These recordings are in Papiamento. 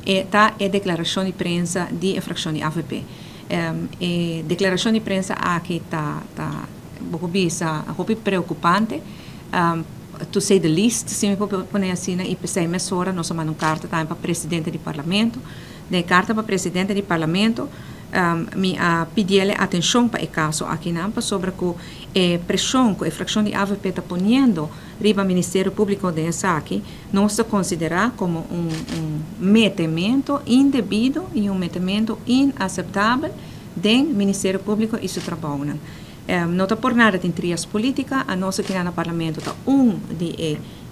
E ta e declaracion di prensa di e fraccion di AVP. E declaracion di prensa aki ta bo por bisa hopi preocupante, to say the least, si mi por pone asina, y pesey mesora nos a manda un carta tambe pa presidente di Parlamento. Den e carta pa presidente di Parlamento mi a pidiele atencion pa e caso akinan, pasobra cu e presion cu e fraccion di AVP ta poniendo riba Ministerio Publico den esaki, nos ta considera como un metemento indebido y un metemento inaceptabel den Ministerio Publico y su trabounan. No ta por nada tin trias politica, anos aki na Parlamento ta un di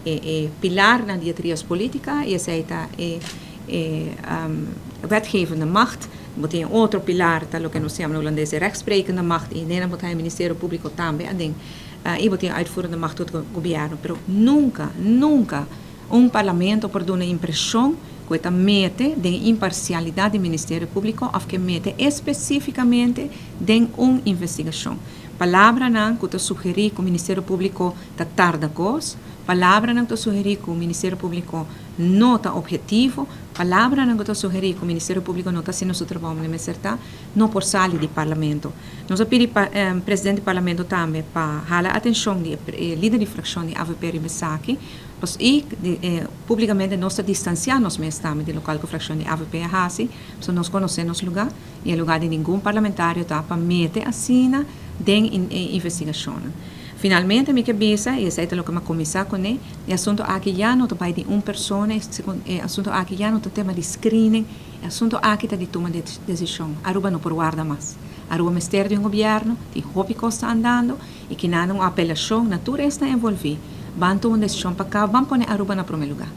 e pilarnan di e trias politica y esey ta e wetgevende macht. Bo tin otro pilar, ta loke nos yama na Hulandes e rechtsprekende macht, y den bo tin e Ministerio Publico tambe aden, y bo tin uitvoerende macht tot gobierno. Pero nunca, nunca un Parlamento por duna impresion cu ta mete den imparcialidad di Ministerio Publico of cu mete especificamente den un investigacion. Palabranan cu ta sugeri cu Ministerio Publico ta tarda cos, palabranan cu ta sugeri cu Ministerio Publico no ta obhetivo, palabranan cu ta sugeri cu Ministerio Publico no ta haciendo su trabou manera ta, no por sali di Parlamento. Nos a pidi presidente di Parlamento tambe pa hala atencion di lider di fraccion di AVP riba esaki, y publicamente nos ta distancia nos mes tambe di loke cu fraccion di AVP a hasi, so nos conoce nos lugar, y e lugar di ningun parlamentario ta pa mete asina den investigacion. Finalmente, mi kier bisa, y esey ta loke mi a cuminsa cu ne, e asunto aki ya no ta di un persona, e asunto aki ya no ta tema di screening, e asunto aki ta di toma di decision. Aruba no por warda mas. Aruba mester di un gobierno, tin hopi cos ta andando, y cu nan un apelacion na tur esnan envolvi. Ban tuma un decision pa caba, ban pone Aruba na prome lugar.